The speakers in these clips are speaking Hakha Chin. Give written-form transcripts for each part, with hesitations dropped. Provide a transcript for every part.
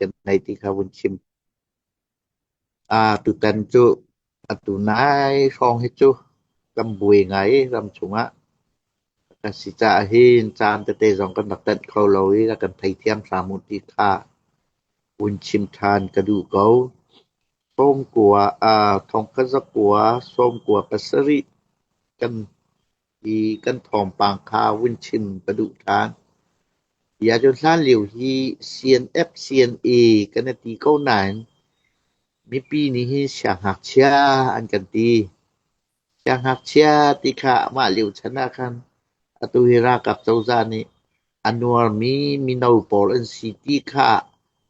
kan ngei ti kha vun chim. Tutan cu atu nai hrawng hi cu kan buai ngai i ram chungah kan si caah hin caan tete zong kan rak tenh kho lo i rak kan theithiam hram u ti kha vun chim ṭhan ka duh ko. Thawngkua thongkhat zakua sawmkua pasarih kan i kan thawngpang kha vun chim ka duh ṭhan. Hi ahcun hlanlio hi CNF, CNA kan i ti ko nain mipi nih hin siangngakchia an kan ti. Siangngakchia ti kha mah lio chan ah khan atu hi ralkap cozah nih a nuarmi mino pawl an si ti kha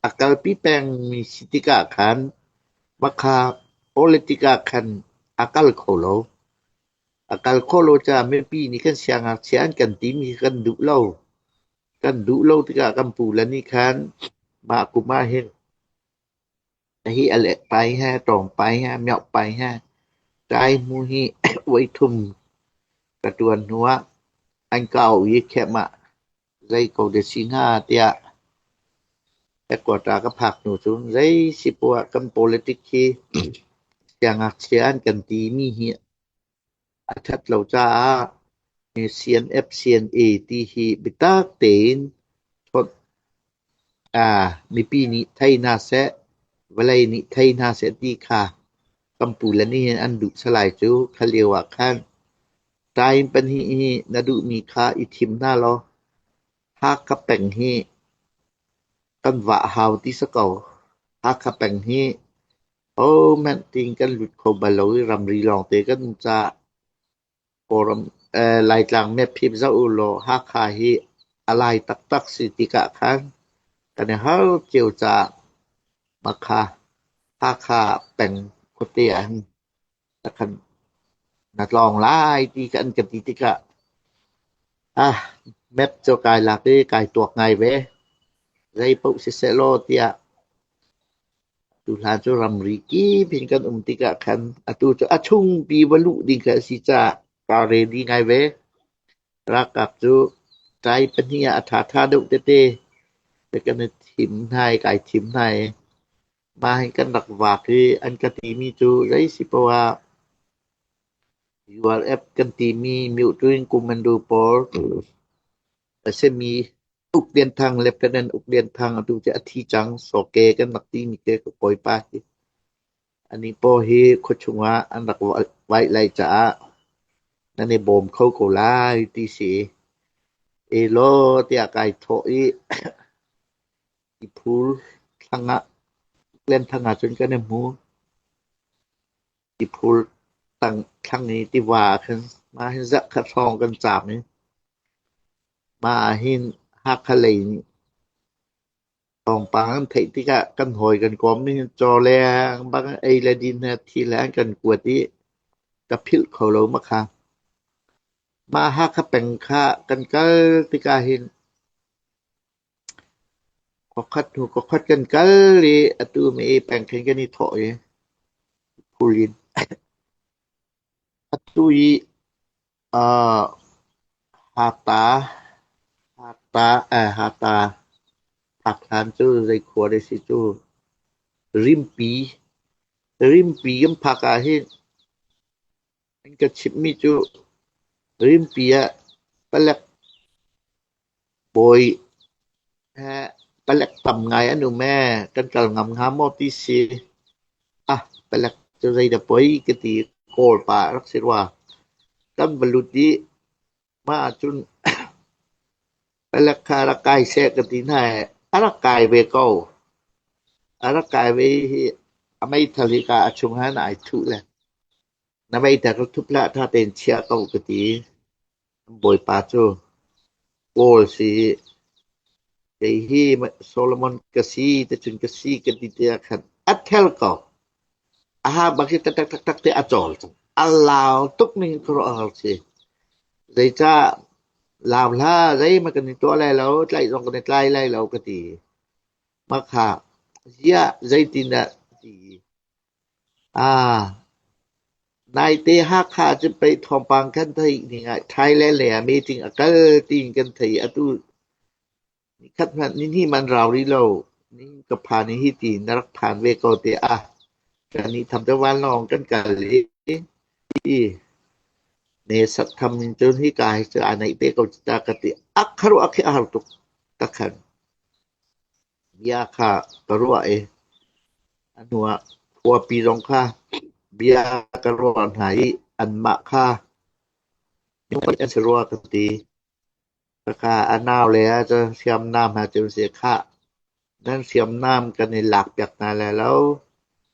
a kalpi pengmi si tikah khan makha politic ah khan a kal kho lo. A kal khawh lo caah mipi nih kan siangngakchia an kan timi kha kan duh lo. Kan duh lo tikah kan pule nih khan mah kum ah hin hi a lek pai he, tawng pai he, mioh pai he, ṭai hmu hi voithum ka ṭuan hnu ah an ka auh i khem ah zei ko dah si hnga tiah headquarter ka phak hnu cun zei si poah kan politic hi siangngakchia an kan timi hi a ṭhat lo caah CNF, CNA ti hi biatak tein chawnh mipi nih thei hna seh, vawlei nih thei hna seh ti kha kan pule nih hin an duh salai cu kha lio ah khan time pahnih hi na duhmi kha i thim hna law Hakha peng hi kan vah hau ti si ko. Hakha peng hi hohmanh tiin kan lut kho bal lo i ramri lawngte kan um caah Kawlram Laitlang map hi zoh u law Hakha hi a lai taktak si tikah khan kan i har cio caah Makha Hakha peng khuate ah hin takhan na tlawng lai ti kan ka ti tikah ah map cu kai lak i kai tuak ngai ve. Zei paoh siseh law tiah Tuhlan cu ramri kip in kan um tikah khan atu cu a chungpi va luh ding kha a si caah kaa ready ngai ve. Ralkap cu ṭai pahnih ah a ṭhaṭha deuh tete kan i thim hna i kai thim hna i mah hin kan rak vak i an ka timi cu zei si poah ah URF kan timi Myotuin Commando pawl a simi Uk Lian Thang, Lieutenant Uk Lian Thang atu cu a thi cang. Sawke kan rak timi te ka kawipa hi. Anih paw hi khuachung ah an rak vaih lai caah nan i bawm kho ko lai ti si. Elaw tiah kai thawh i tiphul thlang ah Uk Lian Thang ah cun kan i hmu. Tiphul tang thlang i tiva ah khan mah hin zarh khat hrawng kan caam i Mah ahhin Hakha lei nih thawngpang an theih tikah kan hawi kan kawm ning cawleng bang ei le din he thi le an kan kuat i ka philh kho lo makha. Mah Hakha peng kha kan kal tikah hin khuakhat hnu khuakhat kan kal i atu mi peng khin kan i thawh i phulin atu i Hata phak hlan cu zei khua dah si cu Rimpi Rimpi kan phak ah hin an ka chimhmi cu Rimpi ah palek bawi he palek tam ngai an um ee kan kal ngam hnga maw ti si. Ah palek cu zeidah poi ka ti Kawl pa a rak si rua. Kan va lut i mah ahcun palek kha rak kai seh ka ti hna i a rak kai ve ko. A rak kai ve i a meithal hi ka a chung ah ai thuh le na meithal ka thup hlah ṭha tein chia ko ka ti. Bawipa cu Kawl si i kei hi Solomon ka si ticun ka si ka ti tiah khan a ther ko. A ha bak hi taktak taktak te a cawl cang. A lau tuk ning khuaruahhar si. Zeicah lau hlah zeihmanh kan i tuah lai lo, tlaih zong kan i tlai lai lo ka ti. Mah kha ziah zeitindah ti. Ah, Naite Hakha cu pei thawngpang kan theih ning ah Thailand lei ah meeting a kal tiin kan theih. Atu nikhat hmanh nihnih hmanh rau rih lo. Nihin ka phan i hiti na rak phan ve ko tiah kannih tham cu vanlawng kan kal i nesat tham in cun hika hi cu aa naih te ko cu ta ka ti. A khuaruah khi a har tuk ka khan. Bia kha ka ruah i a hnuah khuapi zong kha bia ka ruah hna i anmah kha an si rua ka ti. Khakha a naule ahcun hriamnam he cun si khah, nan hriamnam kan i lakpiak hna lai lo,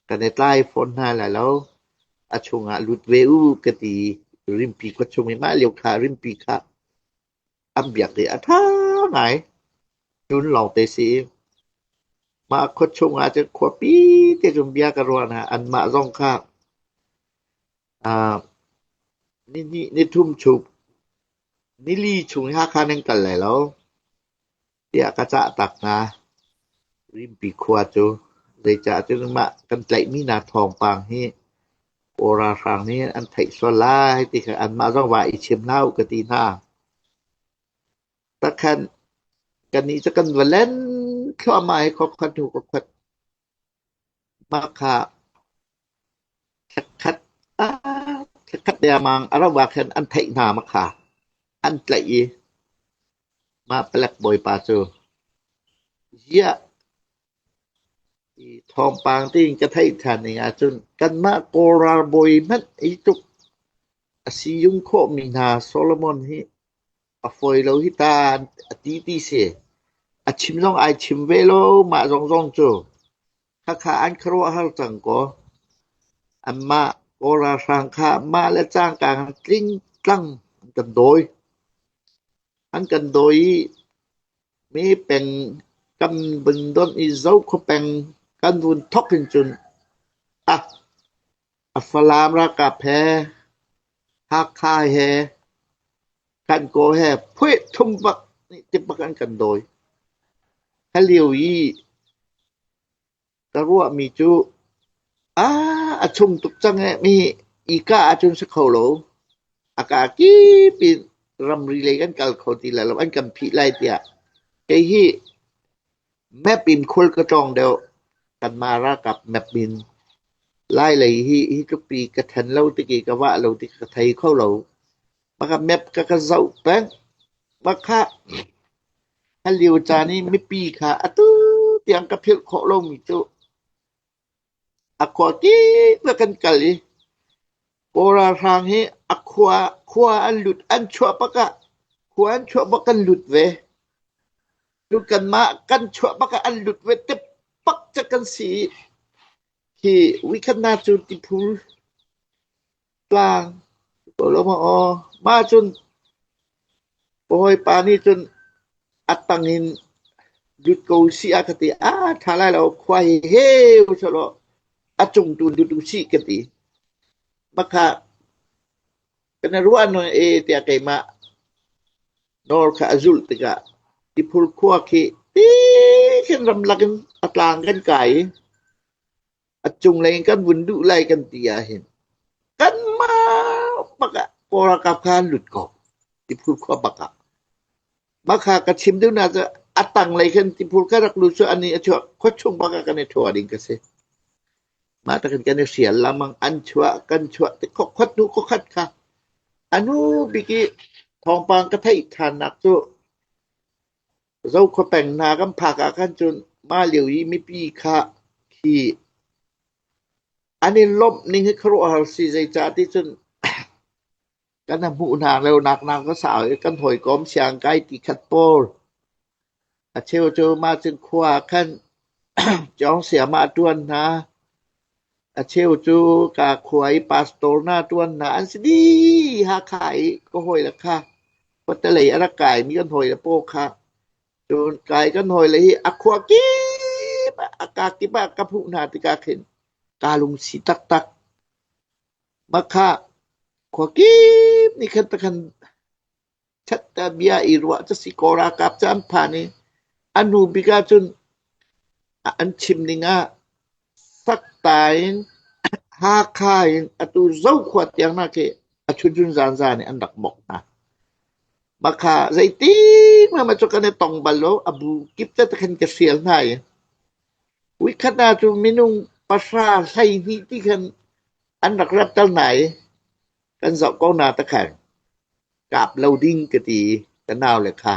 kan i tlai fawn hna lai lo, a chungah lut ve u ka ti i rimpi khua chung i mah lio kha rimpi kha an biak i a ṭha ngai. Cun lawngte si i mah khua chungah cun khuapi te cun bia ka ruah hna, anmah zong kha nihnih nithum chung Nili chung Hakha nan kal lai lo, tiah ka cah tak hna. Rimpi khua cu zeicahtiah mah kan tlaihmi hna thawngpang hi Kawl ralhrang nih an theih sual lai ti kha anmah zong va i chim hlah u ka ti hna. Takhan kannih cu kan va len thluahmah i khuakhat hnu khuakhat mah kha Thlakhat dengmang a rauh ah khan an theih hna ma kha an tlaih i mah palek bawipa cu, "Ziah, thawngpang tiin ka theih ṭhan ning ahcun kanmah Kawl ralbawi hmanh hi tluk a siyung khawhmi hna Solomon hi a fawi lo hi ta a ti ti si. A chim zong ai chim ve lo mah zongzong cu. Khakha an khuaruahhar cang kaw, anmah Kawl ralhrang kha mah le cangka in tlingtlang an kan dawi. An kan dawi i mi peng kan vun donh i Zokhua peng kan vun thok hin cun a Falam ralkap he Hakha he Kankaw he phuih thum bak nih ti bak an kan dawi. Hi lio i ka ruahmi cu a chung tuk cang ee mi i kah ahcun si kho lo. A kaa kip in ramri lei kan kal kho ti lai lo, an kan phih lai tiah. Kei hi map in khual ka tlawng deuh. Kanmah ralkap map in Lai lei hi hi tluk pi ka then lo tik i ka vah lo tik ka thei kho lo. Maka map ka ka zoh peng. Maka a lio caan i mipi kha atu tiang ka philh khawh lomi cu a khua kip ah kan kal i Kawl ralhrang hi a khua khua an lut an chuah bak ah khua an chuah bak kan lut ve. Cu kanmah kan chuah bak ah an lut ve te pak ca kan si i hi wikhat cu tiphul tlang ko lo maw aw. Mah cun ka hawipa nih cun a tang in lut ko usih a ka ti. A ṭha lai lo, khua hi heu sawhlaw a cung tu lut usih ka ti. Makha kan i ruah nawn e tiah keimah nawl kha a zulh tikah tiphul khua khi ti khin ramlak in a tlang kan kai i a cunglei in kan vun duh lai kan ti ahhin kanmah bak ah Kawl ralkap kha an lut ko Tiphul khua bak ah. Mah kha ka chim duhnak cu a tanglei khin Tiphul kha rak lut cu ani a chuak khua chung bak ah kan i ṭhua ding ka si. Mah takin kan i hrial lengmang an chuah kan chuah ti khuakhat hnu khuakhat kha anu bik i thawngpang ka theih ṭhannak cu Zokhua peng hna kan phak ah khan cun mah lio i mipi kha khi an i lawmh ning hi khuaruahhar si. Zeicah ti cun kan i hmuh hna lo nak nak a sau i kan hawikom siangkai ti khat pawl a cheu cu mah cun khua ah khan cawng siam ah a ṭuan hna. A cheu cu ka khua i pastor hna ṭuan hna an si dih. Hakha i ka hawile kha khuatelei a rak kaimi kan hawile pawl kha cun kai kan hawile hi a khua kip ah a kaa kip ah ka hmuh hna tikah khin kaa lungsi taktak. Mah kha khua kip nih khan takhan Ṭhat bia i ruah cu si kaw ralkap cu an phan i a hnu bik ahcun an chim ning ah Sakta in Hakha in atu Zokhua tiang hna khi a chunchun zanzan in an rak bawk hna. Mah kha zeitik hmanh cu kan i tong bal lo, a bu kip te khin ka hrial hna i. Chikkhat ah cu minung 10, 12 ti khan an rak rat tal hna i kan zoh ko hna takhan kap lo ding ka ti i ka naule kha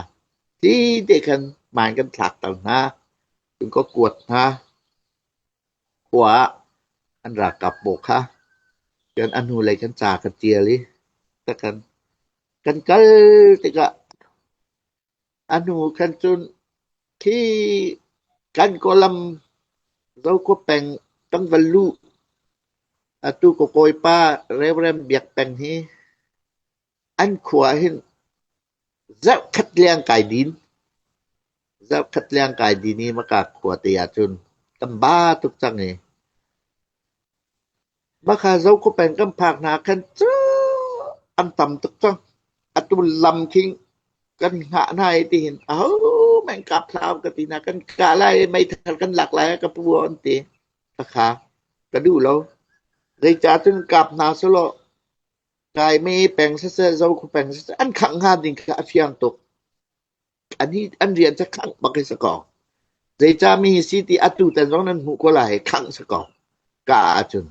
tli te khan hmaan kan thlak tal hna, cun ka kuat hna. Khua ah an ralkap pawl kha cun a hnulei khan ca ka ṭial i takhan kan kal tikah a hnu khan cun khi kan kawlam Zokhua peng kan va luh atu ka kawipa Reverend Biak Peng hi an khua ah hin zarhkhat leng kai din. Zarhkhat leng kai din i maka khua te ahcun kan ba tuk cang i Maka Zokhua peng kan phak hna khan cu an tam tuk cang. Atu lam khi kan hngah hna i tihin ahohmanh kap hlah u ka ti hna. Kan kah lai i meithal kan lak lai ka pu an ti. Khakha ka duh lo. Zeicah cun kap hna selaw Kaime peng siseh, Zokhua peng siseh an khangh hnga ding kha a fiang tuk. An rian cu khangh bak hi si ko. Zeicah mi hi si ti atu tan zong nan hmuh ko lai khangh si ko. Ka ahcun.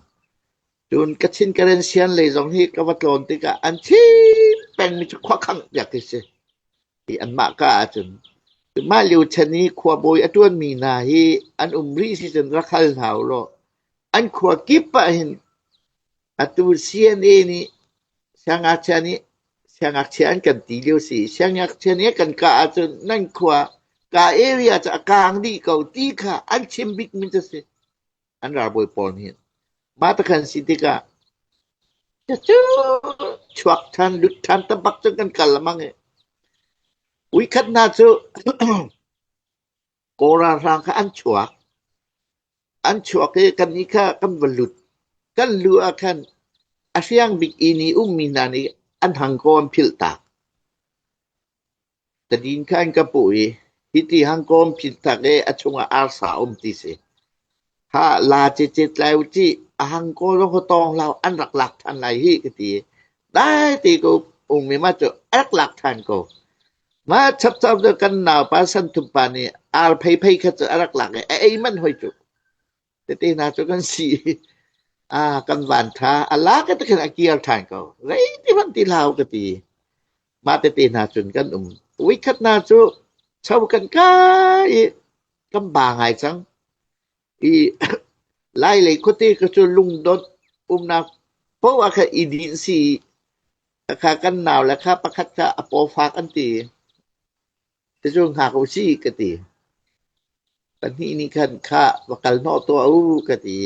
Cun Kachin Karen Sian lei zong hi ka va tlawn tikah an chim pengmi cu khua khangh piak hi si. Hi anmah ka ahcun. Mah lio chan i khuabawi a ṭuanmi hna hi an um rih si cun rak hal hna u law an khua kip ah hin atu CNA nih siangngakchia nih siangngakchia an kan ti lio si. Siangngakchia nih a kan kah ahcun nan khua ka area cu a kaang dih ko ti kha an chim bikmi cu si. An ralbawi pawl nih mah takhan si tikah cucu chuak ṭhan lut ṭhan tabak cun kan kal lengmang i uikhat hna cu Kawl ralhrang kha an chuak. An chuak i kannih kha kan va lut. Kan luh ah khan a hriang bik inn i ummi hna nih an hangkaw an philh tak. Tadin kha an ka puh i hiti hangkaw an philh tak i a chungah arsa a um ti si. Ha la cicit lai u cih, a hangkaw zong kha tawng hlah an rak lak ṭhan lai hih ka ti. Dai te ko ung i mah cu a rak lak ṭhan ko. Mah chapchap cu kan naupa Santhum pa nih ar pheiphei kha cu a rak lak i a ei manh hoi cu. Tete hna cu kan si i kan van ṭha. A lak i tikhin a kir ṭhan ko. Zeiti hmanh ti hlah u ka ti. Mah tete hna cun kan um. Voikhat hna cu cho kan kai i kan ba ngai cang. I Lailei khuate ka cu lungdot umnak paoh ah khan i dinh si i kha kan nau le kha pakhat kha a paw fak an ti. Cucu hngak u sih ka ti. Pahnih nih khan khah va kal hnawh tuah u ka ti.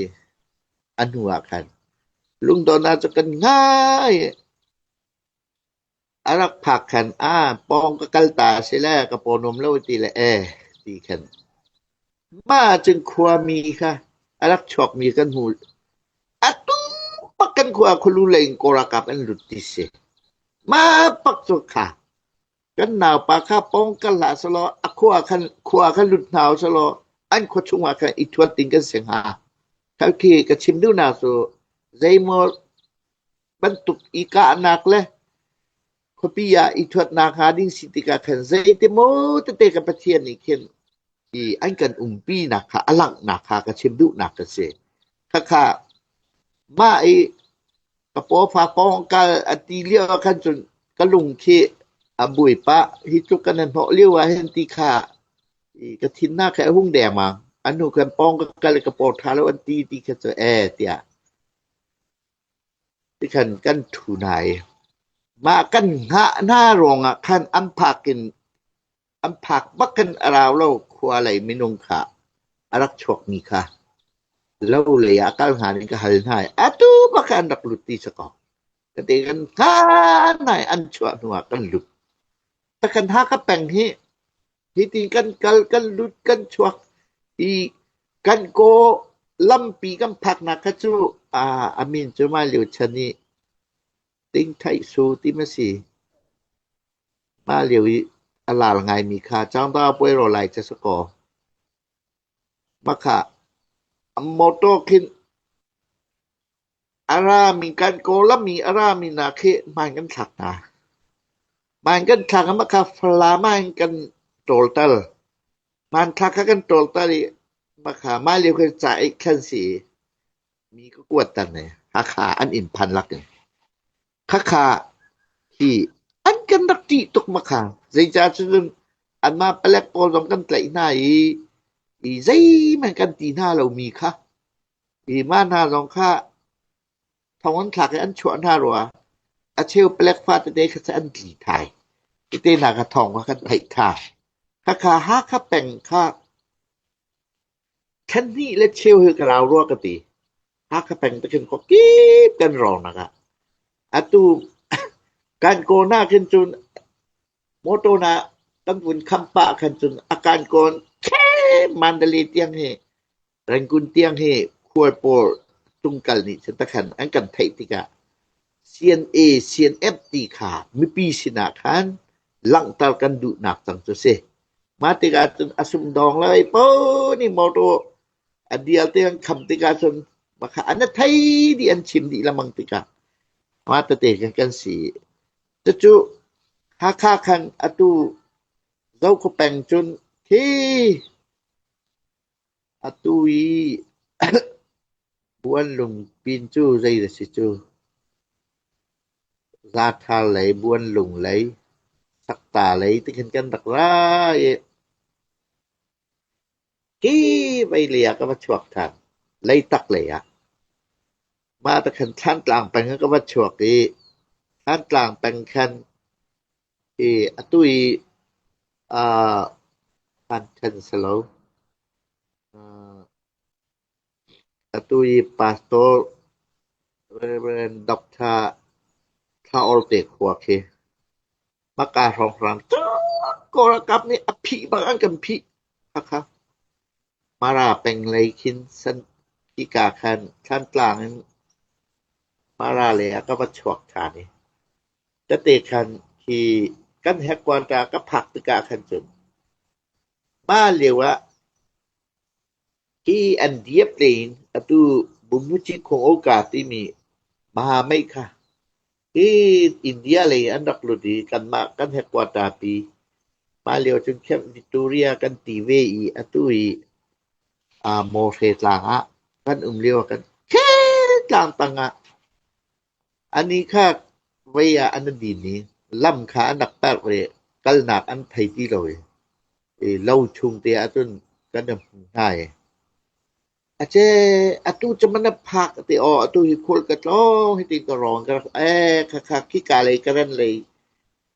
A hnu ah khan lungdon ah cu kan hngah i a rak phak khan ah pawng ka kal ta a si le ka paw nuam lo ti le ee ti khan. Mah ahcun khuami kha a rak chuakmi kan hmu. Atu bak kan khua khualu lei in Kawl ralkap an lut ti si. Mah bak cu kha Kan naupa kha pawng kal hlah selaw a khua khan khua khan lut hna u selaw an khua chungah khan i thuat ding kan si hnga. Khi ka chim duhnak cu zeimaw bantuk i kahnak le khuapi ah i thuatnak hnga ding si tikah khan zeitimaw tete ka Pathian nih khin i an kan umpinak kha a langhnak kha ka chim duhnak ka si. Khakha mah i Ka pawfa kongkal a ti lio ah khan cun ka lung khi a buai pah. Hi tluk kan i hnawh lio ah hin ti kha ka thin hna kha a hung dengmang. A hnu khan pawng ka kal i ka paw ṭha lo an ti ti kha cu ee tiah tikhan kan ṭhu hna i mah kan hngah hna ruangah khan an phak in An phak bak in a rau lo. Khua lei minung kha a rak chuakmi kha lo lei ah kal hnga in ka hal hna i atu bak ah an rak lut ti si kaw. Ka ti kan hnga hna i an chuah hnu ah kan lut. Takhan Hakha peng hi hitin kan kal kan lut kan chuak i kan kaw lampi kan phaknak kha cu a min cu mah lio chan i Tingthaih su ti ma si. Mah lio i a lar ngaimi kha cangda puai ro lai ca si kaw. Makhah motor khin a rami kan Kawlram i a rami hna khi hmaan kan thlak hna. Hmaan kan thlak i makhah Falam ah hin kan ṭawltal. Hmanthlak kha kan ṭawltal i Makha mah lio khan ca eih khan si i mi ka kuat ter ne. Hakha an inn phan lak in. Khakha hi an kan rak ṭih tuk makha. Zeicah cun anmah palek pawl zong kan tlaih hna i, i zeihmanh kan ti hna lomi kha. Hi mah hna zong kha thong an thlak i an chuah hna rua. A cheu palek fa tete kha cu an tli thai. Tete hna kha thawng kha kan theih tha. Khakha Hakha peng kha thlan hnih le cheu hi ka rau rua ka ti. Hakha peng te khin kip kan rawng nak ah. Atu kan kaw na khin cun motor na kan vun kham pah khan cun a kan kawn Mandalay tiang hi Rangoon tiang hi khual pawl tungkal nih cun takhan an kan theih tikah CNA, CNF ti kha mipi sinah khan langhter kan duhnak cang cu si. Mah tikah cun a sumdawng le paoh nih motor a dial te an kham tikah cun makha an thei dih an chim dih lengmang tikah mah tete kan kan si. Cucu Hakha khan atu Zokhua peng cun khi Atu i Buanlungpin cu zei a si cu? Zathar lei, Buanlung lei, Sakta lei ti khin kan rak ra i hi vei lei ah ka va chuak ṭhan. Leitak lei ah. Mah te khan Thlantlang peng ah ka va chuak i Thlantlang peng khan i atu i Thlanthen si lo. Atu i Pastor Rev. Dr. Thla Awr te khua khi hmaka hrawnghrang Kawl ralkap nih a phih bak an kan phih. Khakha Mara peng lei khin san hika khan Thlantlang in Mara lei ah ka va chuak ṭhan i tete khan khi kan headquarter ka phak tikah khan cun mah lio ah hi an diap tein atu Bumuci Khongoka timi Mahamei kha hi India lei an rak lut i kanmah kan headquarter pi mah lio cun Camp Victoria kan ti ve i atu i Mawhre tlang ah kan um lio ah kan tlang tang ah Anih kha vei ah an din i lam kha an rak tarh i kalnak an thei ti lo i lo chung te ah cun kan i hmu hna i ace atu cu man na phak a ti aw atu hi khual ka tlawng hiti ka rawng ka rak ee khakha khika lei ka ran lei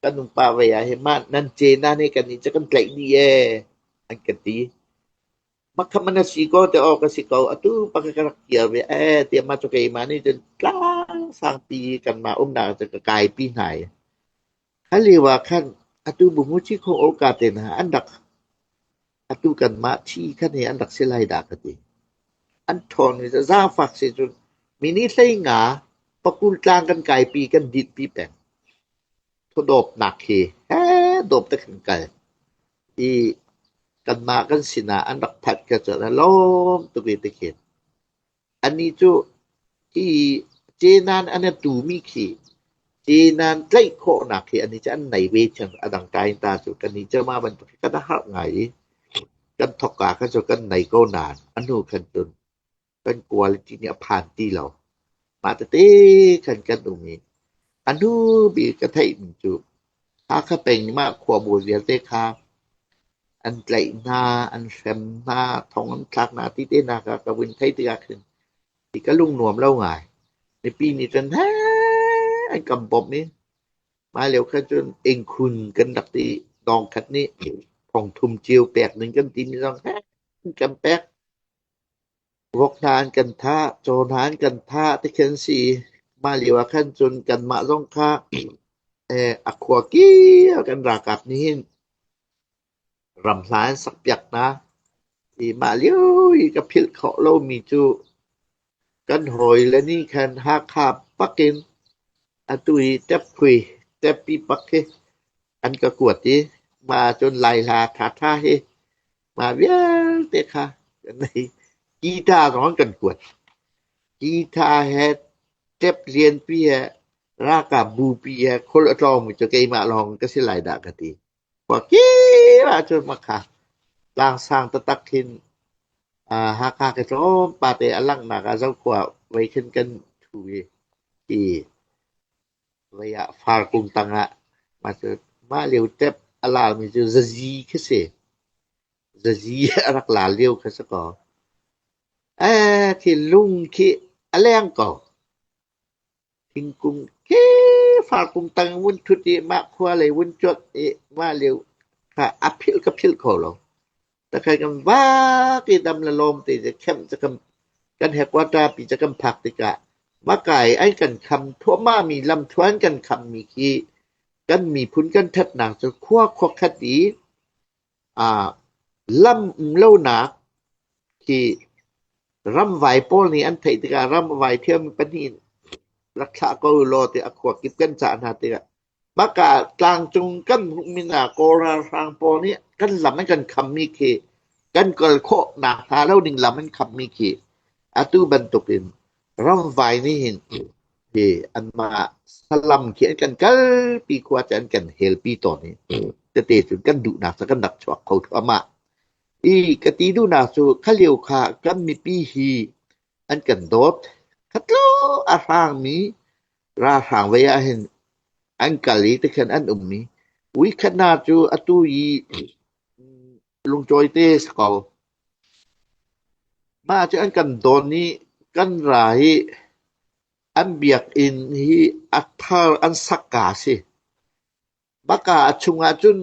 kan nupa vei ah hin mah nan ce na nih kan nih cu kan tlaih dih ee an kan ti. Makha na si ko ti awk a si ko. Atu pakhat ka rak kir ve ee tiah mah cu keimah nih cun tlang sangpi kanmah umnak cu ka kaipi hna i kha lio ah khan atu Bumuci khong awka te hna an rak atu kanmah thi khan hi an rak si lai dah ka ti. An ṭhawn i zaangfak si cun mini 15 pakul tlang kan kaipi kan dinhpi peng. Thawdawpnak hi he dawp te khan kal. I kanmah kan sinah an rak phanh ka cu a lawm tuk i tikhin. Anih cu hi cenan an a tumi khi cenan tlaih khawhnak khi anih cu an nei ve cang a dang kai ta cu kannih cu mah bantuk hi kan i harh ngai i kan thawkka kha cu kan nei ko nain a hnu khan cun kan quality nih a phan ti lo. Mah tete khan kan um i a hnu bik ka theihmi cu Hakha peng mah khuabawi vialte kha an tlaih hna, an hrem hna, thong an thlak hna ti te hna kha ka vun theih tikah khin ti ka lung nuam lo ngai. Mipi nih cun hee an kan bawmh i mah lio khan cun ingkhun kan rak ti dawng khat nih thong thum cio pek ding kan timi zong hee an kan pek. Vok hna an kan thah, caw hna an kan thah ti khi an si i mah lio ah khan cun kanmah zong kha a khua kio kan ralkap nih hin ram hla an sakpiak hna. I mah lio i ka philh khawh lomi cu kan hawile nih khan Hakha bak in atu i Tepkhui, Teppi bak hi an ka kuat i mah ahcun Lai hla ṭhaṭha hi Mah vialte kha kan ei. Guitar zong an kan kuat. Guitar he tep lianpi he ralkap bupi he khul a tlawngmi cu keimah lawng ka si lai dah ka ti. Khua kip ahcun makha tlangsang taktak khin Hakha ka tlawmpal te a langhnak ah Zokhua vei khin kan ṭhu i hi vei ah farkung tangah mah cu mah lio tep a lalmi cu zazi khi si. Zazi a rak lal lio kha si kaw. Ee, khi lung khi a leng ko. Thingkung khi farkung tang vun ṭhut i mah khua lei vun cuanh i mah lio kha a philh ka philh kho lo. Takhan kan vak i dam le lawm te cu kemh cu kan kan headquarter pi cu kan phak tikah maka i an kan kham thluahmah mi lamthluan kan kham mi khi kan miphun kan ṭhatnak cu khua khuakhat i lam um lonak khi ramvai pawl nih an theih tikah ramvai thiam pahnih rak thlah ko ulaw tiah a khua kip kan cah hna tikah maka tlangcung kan hmuhmi hna Kawl ralhrang pawl nih kan lam an kan khammi khi kan kal khawh nak hnga lo ding lam an khammi khi atu bantukin ramvai nih hin hi anmah salam khi an kan kalpi khua cu an kan helpi tawn i tete cun kan duhnak cu kan rak chuak kho thluahmah. I ka ti duhnak cu kha lio kha kan mipi hi an kan dawt. Khatlo a hrangmi ralhrang vei ah hin an kal i tikhan an um i uikhat hna cu atu i lungcawi te si ko. Mah cu an kan dawn i kan ra i an biakinn hi a thar an sakka a si. Baka a chungah cun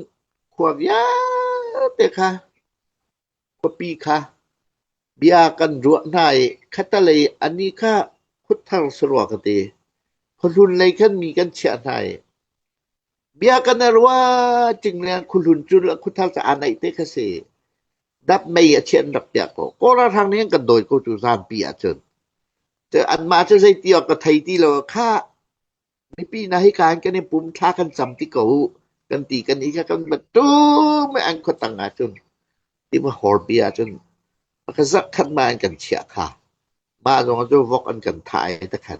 khua vialte kha khuapi kha bia kan ruah hna i khattelei anih kha khuthar si rua ka ti. Khuahlun lei khan mi kan chiah hna i bia kan i ruah cinglen khuahlun cu khuthar cu aa naih te kha si. Dap mei a chiah an rak piah ko. Kawl ralhrang nih an kan dawi ko cu zaanpi ahcun. Anmah cu zeiti awk ka thei ti lo. Khah, mipi hna hika hin kan i pum thla kan cam ti ko u kan ti kan i kha kan va tum i an khuatang ahcun tiva horpi ahcun pakhat khat ma an kan chiah kha. Mah zong cu vok an kan thah i takhan.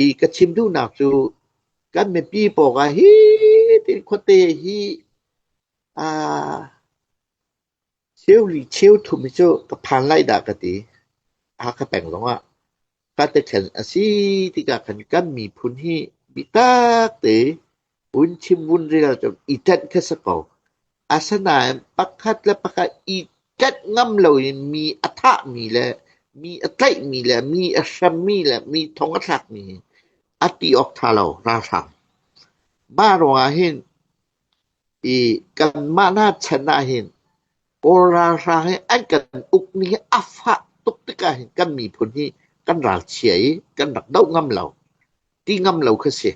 I ka chim duhnak cu kan mipi pawngah hi tin khuate hi aa Cheuli cheuthum hi cu ka phan lai dah ka ti. Hakha peng zongah katekhen a si tikah khan kan miphun hi biatak te vun chim vun rel cu i ṭanh kha si ko. Asinain pakhat le pakhat i ṭanh ngam loin mi a thahmi le mi a tlaihmi le mi a hremmi le mi thong a thlakmi hi a ti awk ṭha lo ralhrang. Mah ruangah hin I kanmah hna chan ahhin Kawl ralhrang hi an kan ukmi hi a fah tuk tikah hin kan miphun hi kan ralchia i kan rak doh ngam lo, ti ngam lo kha si.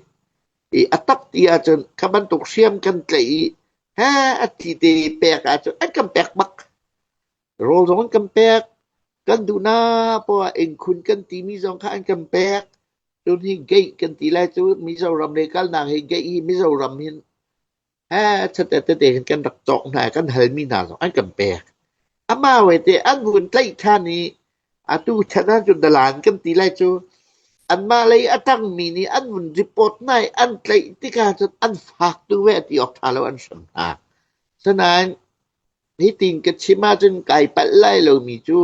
I a tak ti ahcun kha bantuk hriam kan tlaih i he a thi te pek ahcun an kan pek bak. Rawl zong an kan pek. Kan duhnak poah innkhun kan timi zong kha an kan pek. Cun hi gate kan ti lai cu Mizoram lei kalnak hi gate hi Mizoram hin chate tete hin kan rak cawk hna kan halmi hna zong an kan pek. Amah we te an vun tlaih ṭhan i atu chan ahcun dalan kan ti lai cu anmah lei a ṭangmi nih an vun report hna i an tlaih tikah cun an fak tu ve ti awk ṭha lo an hram hna. Sinain hitin ka chim ahcun kai palh lai lomi cu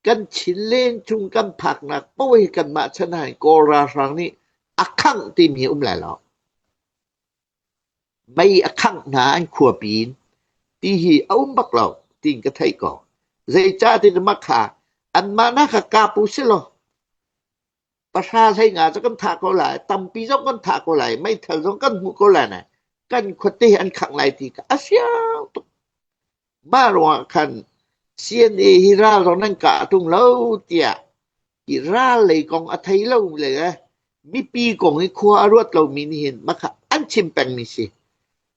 kan Chinland chung kan phaknak paoh hi kanmah chan ah hin Kawl ralhrang nih a khangh timi a um lai lo. Mei a khangh hna an khuapi in ti hi a um bak lo tiin ka theih ko. Zeicah ti mah kha anmah nak kha kap u si law pahra hlei nga cu kan thah ko lai, tampi zong kan thah ko lai, meithal zong kan hmuh ko lai na kan khuate hi an khangh lai ti kha a fiang tuk. Mah ruangah khan CNA hi ral zong nan kah ṭung lo tiah hi ral lei kong a thei lo le mipi kong i khua a ruat lomi nih hin mah kha an chim pengmi si.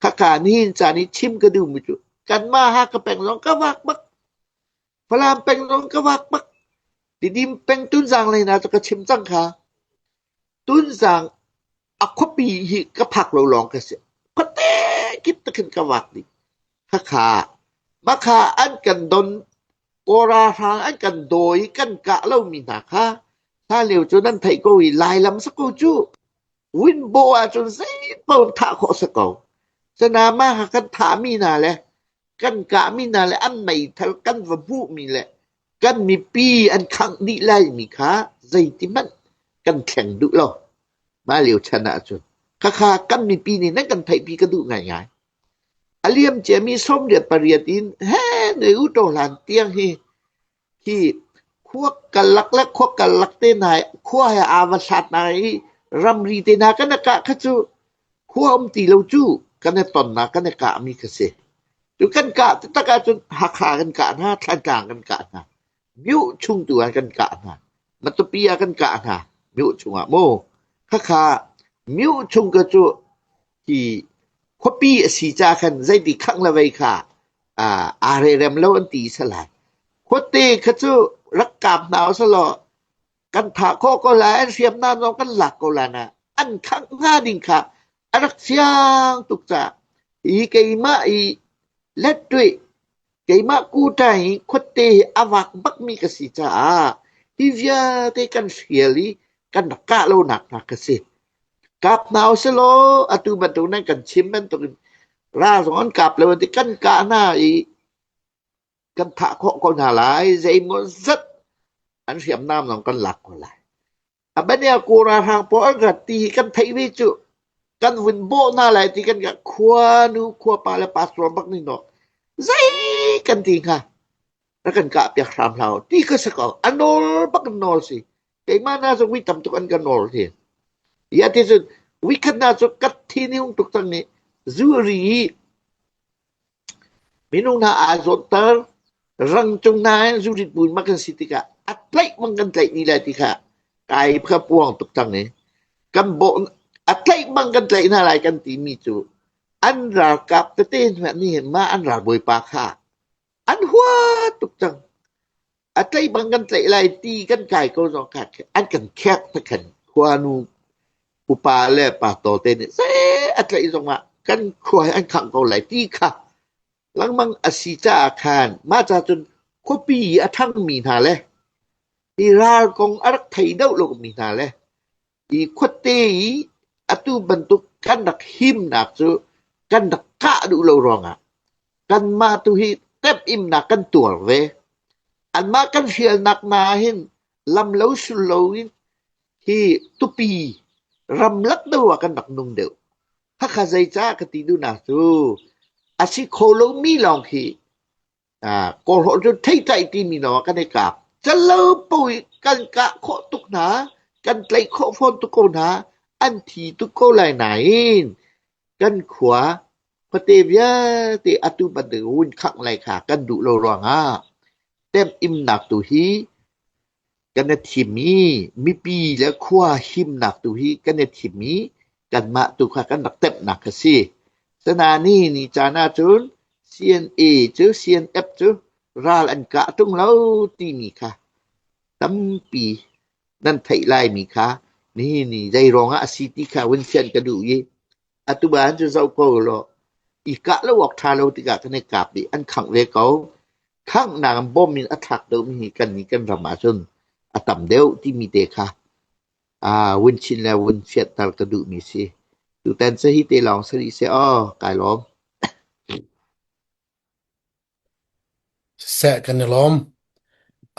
Khakha nihin caan i chim ka duhmi cu kanmah Hakha peng zong ka vak bak. Falam peng zong ka vak bak. Tidim peng Tunzang lei hna cu ka chim cang kha. Tunzang a khuapi hi ka phak lo lawng ka si. Khuate kip te khin ka vak dih. Khakha makha an kan don Kawra hrang an kan dawi kan kah lomi hna kha hlan lio cu nan theih ko i Lailam sa ko cu. Winbo ahcun zeipaoh thah khawh si ko. Sanama ha kan thahmi hna le kan kahmi hna le an meithal kan va hmuhmi le Kan mipi an khangh dih laimi kha zeitihmanh kan thleng duh lo. Mah lio chan ahcun khakha kan mipi nih nan kan theihpi ka duh ngaingai. A liam ciami 88 in he ne u to hlan tiang hi hi khua karlak le khua karlak te hna khua he aa va hlat hna i ramri te hna kan i kah kha cu khua um ti lo cu kan i tonnak kan i kahmi kha si. Cu kan kah taktak ahcun Hakha kan kah hna, Thlantlang kan kah hna, Myo chung tu ah kan kah hna, Matupi ah kan kah hna, Myo chungah mu. Khakha Myo chung ka cu hi khuapi a si ca khan zeiti khangh le vei kha aa rerem lo an ti salai. Khuate kha cu rak kap hna usalaw kan thah khawh ko lai, an hriamnam zong kan lak ko lai na an khangh hnga ding kha a rak fiang tuk caah hi keimah i lettuih keimah kuṭa hi khuate hi a vak bakmi ka si caah hi vialte kan hrial i kan rak kah lonak hna ka si. Kap hna usilaw atu bantuk nan kan chim bantukin ral zong an kap lo an ti kan kah hna i kan thah khawh ko hna lai zeimaw zat an hriamnam zong kan lak ko lai. A bania kaw ralhrang pawl an rat ti hi kan theih ve cu. Kan vun bawh hna lai ti kan khua nu khua pa le pastor bak nih no zei kan ti hnga rak kan kah piak hram hlah ti ka si ko a nawl bak in nawl si keimah na cu wi tam tuk an ka nawl hi ya ti cun wi khat na cu kat thi ni hung tuk cang nih zu ri i Minung hna aa zawtter. Rangcung hna in zurit bu in mak kan si tikah a tlaih bang kan tlaih ni lai ti kha kai kha puang tuk cang i kan bawh a tlaih bang kan tlaih hna lai kan timi cu an ralkap tete hna nih mah an ralbawipa kha an hua tuk cang. A tlaih bang kan tlaih lai ti kan kai ko zong kha an kan khek ta khan khuanu upa le pastor te nih zei a tlaih zongah kan khua hi an khangh ko lai ti kha lengmang a si caah khan mah ca cun khuapi i a ṭhangmi hna le hi ral kong a rak thei deuh lomi hna le hi khuate i atu bantuk kan rak himnak cu kan rak kah duh lo ruangah kanmah tu hi temhimnak kan tuar ve. Anmah kan hrialnak hna hin lam lo sul loin hi tupi ramlak deuh ah kan rak nung deuh. Khakha zeicah ka ti duhnak cu a si kho lomi lawng khi Kawlhawl cu theitlaih timi lawng ah kan i kap. Calo paoh i kan kah khawh tuk hna, kan tlaih khawh fawn tuk ko hna, an thi tuk ko lai nain kan khua khuate vialte atu bantuk vun khangh lai kha kan duh lo ruangah temhimnak tu hi kan i thim i mipi le khua himnak tu hi kan i thim i kanmah tu kha kan rak temhnak a si. Sanani ni caan ahcun CNA cu CNF cu ral an kah ṭung lo timi kha tampi nan theih laimi kha nihin ni zei ruangah a si ti kha vun fianh ka duh i atu ban cu zoh ko law i kah lo awk ṭha lo tikah kan i kap i an khangh ve ko. Khanghnak in bom in a thlak deuhmi hi kannih kan ram ahcun a tam deuh timi te kha vun chin le vun fianter ka duhmi si. Tutan cu hi te lawng si rih seh aw, kai lawm. Siseh kan i lawm.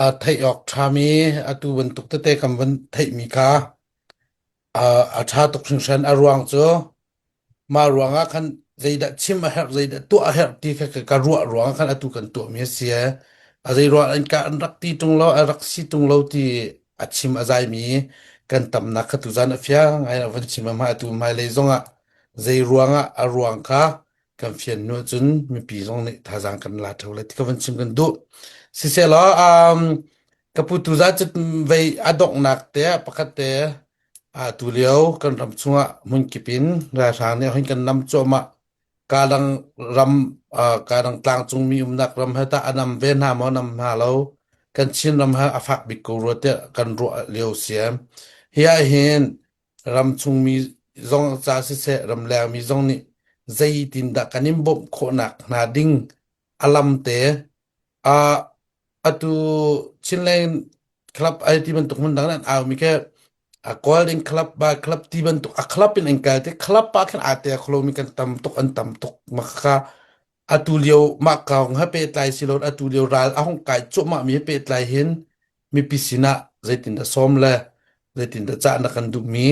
A theih awk ṭhami atu bantuk tete kan van theihmi kha a ṭha tuk hringhran. A ruang cu mah ruangah khan zeidah chim a herh, zeidah tuah a herh ti kha ka ruah ruangah khan atu kan tuahmi a si. A zei ruah an ka an rak ti ṭung lo, a rak si ṭung lo ti a chim a zaimi kan tamnak kha tuzan a fiang ngai a van chim a hmai atu hmailei zongah zei ruangah a ruang kha kan fian hnu cun mipi zong nih thazaang kan la ṭheo lai ti ka van chim kan duh. Sisehlaw um, ka pu tuza cu vei a donghnak te ah pakhat te tu lio kan ram chungah hmunkip in ralhrang nih hun kan nam cuahmah kadang ram kadang tlangcungmi umnak ram he tah a nam ve hna maw nam hna lo kan Chin ram he a fak bik ko rua tiah kan ruah lio si. Hi ah hin ramchungmi zong ca siseh ramlengmi zong nih zeitindah kan in bawmh khawhnak hna ding a lam te uh, atu Chinland club ai ti bantuk hmun dang an au mi ke a Golden Club ba club ti bantuk a club in an kal te club pa khan ate kholo mi kan tam tuk an tam tuk makha. Atu lio mah kong he pehtlai si loin atu lio ral a hung kai cuahmah mi he pehtlai hin mipi sinah zeitindah sawm le zeitindah cah na kan duhmi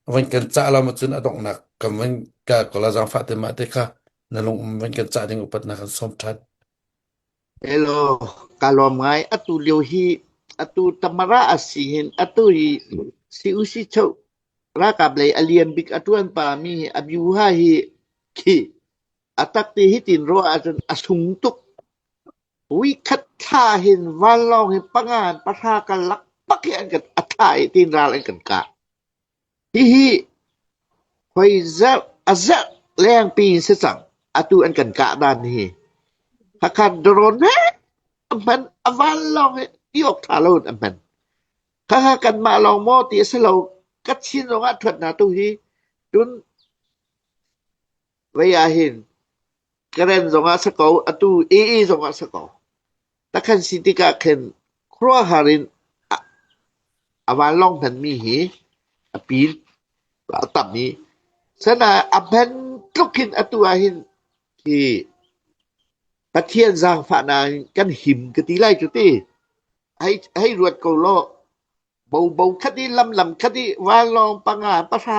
van kan cah lo ahcun a donghnak kan van ka kola zaangfah te mah te kha na lung um van kan cah ding upatnak kan sawm ṭhan. Hello, ka lawm ngai. Atu lio hi atu Tamara a si hin atu hi si cho ralkap lei a lian bik a ṭuan pa mi hi a byuha hi khi a tak ti hi tin ruah ahcun a sung tuk. Voikhat thla hin vanlawng hi panga in pahra karlak bak hi an kan a thla i tin ral an kan kah. Hihi hoi zarh a zarh lengpi in si cang. Atu an kan kah dan hi. Hakha drone he a hman a vanlawng hi ti awk ṭha lo in a hman. Khakha kanmah lawng maw ti a si lo. Kachin zong ah ṭhuat hna tu hi. Cun vei ah hin Karen zong ah si ko, atu AA zong ah si ko. Takhan si tikah khin khuaruahhar in a, a vanlawng hmanmi hi a pil a tam i sana a hman tluk hin atu ah hin hi Pathian zaangfahnak in kan him ka ti lai cu ti. Hei, hei ruat ko law, bobo khat i lamlam khat i vanlawng panga pahra.